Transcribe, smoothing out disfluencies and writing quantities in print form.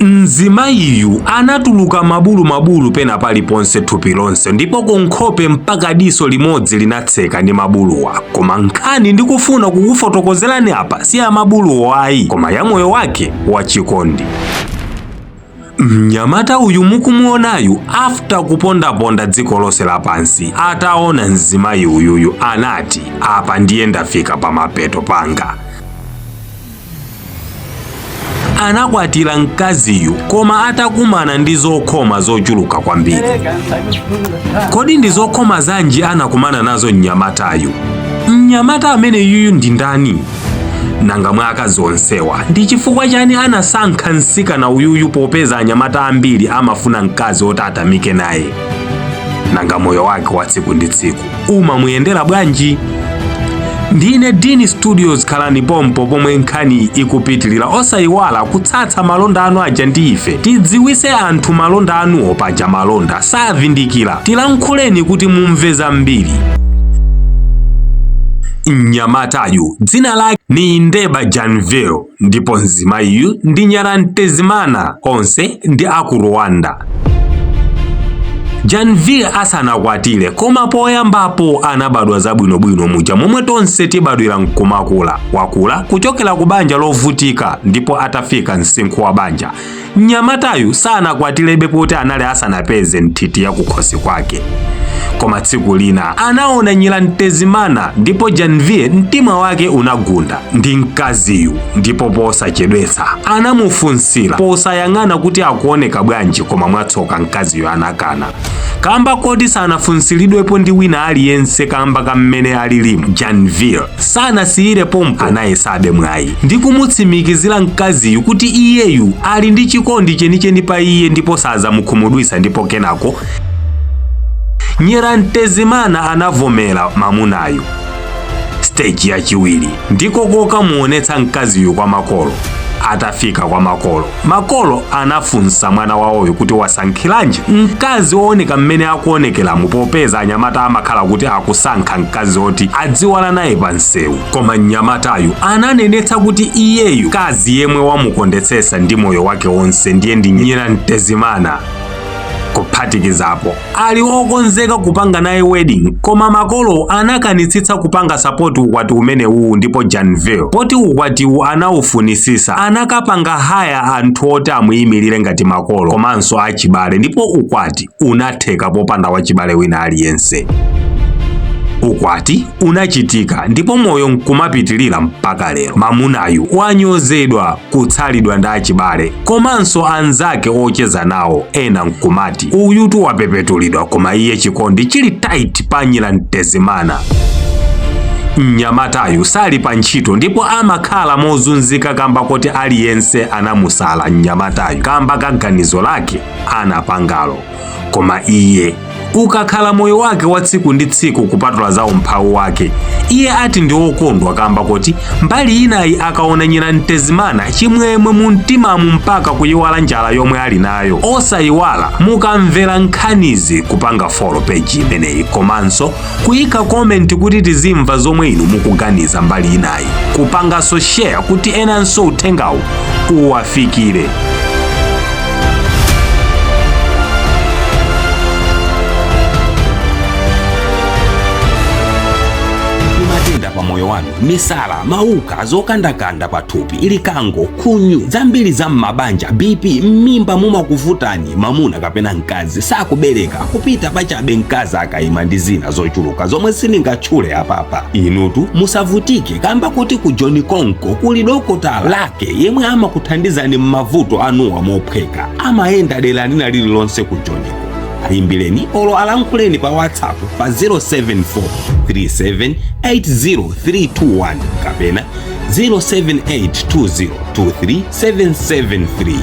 Mzimayiyu anatuluka mabulumabulu pena paliponse thupi lonse ndipo kunkhope mpaka diso limodzi linatseka ndi mabuluwa. Koma nkhani ndikufuna kukufotokozerani apa si ya mabuluwo ayi, koma ya moyo wake wachikondi. Mnyamata uyu mukumuonayu after kupondaponda dziko lonse lapansi ataona mzimayi uyuyu anati apa ndiye ndafika pamapeto panga. Anakwatira mkaziyu koma atakumana ndi zokhoma zochuluka kwambiri. Kodi ndi zokhoma zanji anakumana nazo mnyamatayu? Mnyamata ameneyuyu ndi ndani? Nanga mwa akazi onsewa ndi chifukwa chani anasankha mtsikana uyuyu popeza anyamata ambiri amafuna mkazi oti atamike naye? Nanga moyo wake wa tsiku ndi tsiku umamuyendera bwanji? Ndine Dini Studios, khalani pompo pomwe nkhani ikupitilira. Osayiwala kutsatsa malonda anu aja ndi ife tidziwise anthu malonda anuwo, paja malonda savindikira. Tilankhuleni kuti mumve zambiri. Mnyamatayu dzina lake ni Ndeba Janvier ndipo mzimayiyu ndi Nyarantezimana, onse ndi aku Rwanda. Janvier asanakwatire koma poyambapo anabadwa zabwinobwino muja momwe tonse tibadwira nkumakula. Wakula kuchokera ku banja lovutika ndipo atafika msinkhu wa banja mnyamatayu sanakwatirebe poti anali asanapeze nthiti ya kukhosi kwake. Koma tsiku lina anaona Nyirantezimana ndipo Janvier mtima wake unagunda ndi mkaziyu, ndipo posachedwetsa anamufunsira posayang'ana kuti akuoneka bwanji, koma mwatsoka mkaziyu anakana kamba koti sanafunsiridwepo ndi wina aliyense kamba ka mmene alilimu. Janvier sanasiyire pompo, anayesabe mwayi ndi kumutsimikizira mkaziyu kuti iyeyu ali ndi chikondi chenicheni pa iye ndipo sazamukhumudwitsa, ndipo kenako Nyirantezimana anavomera mamunayu. Stage yachiwiri ndiko kokamuonetsa mkaziyu kwa makolo. Atafika kwa makolo, makolo anafunsa mwana wawoyo kuti wasankhiranji mkazi wooneka mmene akuonekeramu, popeza anyamata amakhala kuti akusankha mkazi oti adziwala naye pa msewu. Koma mnyamatayu ananenetsa kuti iyeyu mkazi yemwe wamukondetsetsa ndi moyo wake wonse ndiye ndi Nyirantezimana, kuphatikizapo ali okonzeka kupanga naye wedding. Koma makolo anakanitsitsa kupanga support ukwati umenewuwu, ndipo Janvier poti ukwatiwu anawufunisisa anakapanga haya anthu oti amuyimirire ngati makolo komanso achibale, ndipo ukwati unatheka popanda wachibale wina aliyense. Ukwati unachitika ndipo moyo nkumapitilira mpaka lero. Mamunayu wanyozedwa, kutsalidwa ndi achibale komanso anzake ocheza nawo, ena nkumati uyutu wapepetulidwa, koma iye chikondi chili tight pa Nyirantezimana. Mnyamatayu sali pa ntchito ndipo amakhala mozunzika kamba koti aliyense anamusala mnyamatayu kamba ka ganizo lake anapangalo. Koma iye ukakhala moyo wake wa tsiku ndi tsiku kupatula za umphawi wake, iye ati ndi wokondwa kamba koti mbali inayi akaona Nyirantezimana chimwemwe mu mtimamu mpaka kuyiwala njala yomwe ali nayo. Osayiwala mukamvera nkhanizi kupanga follow page imeneyi komanso kuyika comment kuti tizimva zomwe inu mukuganiza, mbali inayi kupanganso share kuti enanso uthengawu uwafikire. Matenda pa moyo wanu, misala, mauka, zokandakanda pa thupi, likango, khunyu, zambiri za m'mabanja, BP, m'mimba mumakuvutani, mamuna kapena mkazi sakubereka, kupita pachabe mkazi akayima ndi zina zochuluka zomwe sindingatchule apapa. Inutu musavutike kamba kuti ku John Konko kuli dokotala lake yemwe amakuthandizani m'mavuto anuwa mophweka. Amayenda dera lina lililonse ku Johniko. Ayimbireni olo alankhuleni pa WhatsApp pa 074 37 80321 kapena 078 2023 773.